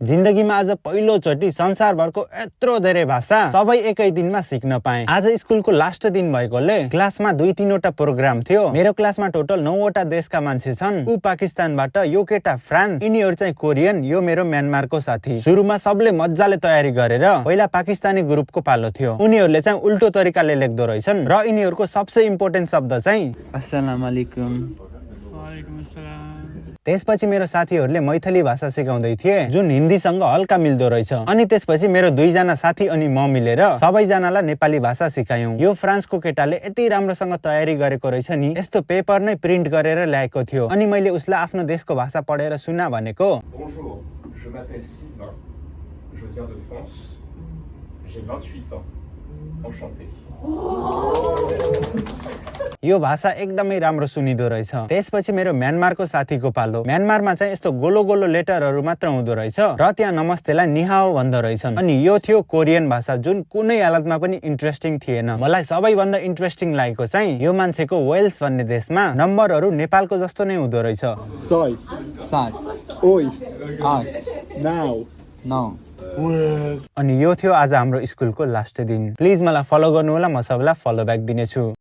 जिन्दगीमा आज पहिलोचोटि संसारभरको यत्रो धेरै भाषा सबै एकै दिनमा सिक्न पाएँ। आज स्कुलको लास्ट दिन भएकोले क्लासमा 2-3 वटा प्रोग्राम थियो। मेरो क्लासमा टोटल 9 वटा देशका मान्छे छन्। ऊ पाकिस्तानबाट, यो केटा फ्रान्स, यिनीहरू चाहिँ कोरियन, यो मेरो म्यानमारको साथी। सुरुमा सबले मजाले तयारी गरेर पहिला पाकिस्तानी ग्रुपको पालो थियो। उनीहरूले चाहिँ उल्टो तरिकाले लेख्दो रहेछन् र यिनीहरूको सबसे इम्पोर्टेन्ट शब्द चाहिँ अस्सलाम वालेकुम। त्यसपछि मेरो साथीहरूले मैथिली भाषा सिकाउँदै थिए जुन हिन्दीसँग हल्का मिल्दो रहेछ। अनि त्यसपछि मेरो 2 जना साथी अनि म मिलेर सबैजनालाई नेपाली भाषा सिकायौं। यो फ्रान्सको केटाले यति राम्रोसँग तयारी गरेको रहेछ नि, यस्तो पेपर नै प्रिन्ट गरेर ल्याएको थियो। अनि मैले उसलाई आफ्नो देशको भाषा पढेर सुना भनेको। Bonjour, je m'appelle Sylvain, je viens de France, j'ai 28 ans, enchanté। यो भाषा एकदमै राम्रो सुनिदो रहेछ। त्यसपछि मेरो म्यानमारको साथीको पालो। म्यानमारमा चाहिँ यस्तो गोलो गोलो लेटरहरू मात्र हुँदो रहेछ र त्यहाँ नमस्तेलाई निहाओ भन्दो रहेछन्। अनि यो थियो कोरियन भाषा जुन कुनै हालतमा पनि इन्ट्रेस्टिङ थिएन। मलाई सबैभन्दा इन्ट्रेस्टिङ लागेको चाहिँ यो मान्छेको वेल्स भन्ने देशमा नम्बरहरू नेपालको जस्तो नै हुँदो रहेछ। 6, 7, 8, 9, 9। अनि यो थियो आज हाम्रो स्कुलको लास्ट दिन। प्लिज मलाई फलो गर्नु होला, म सबैलाई फलो ब्याक दिनेछु।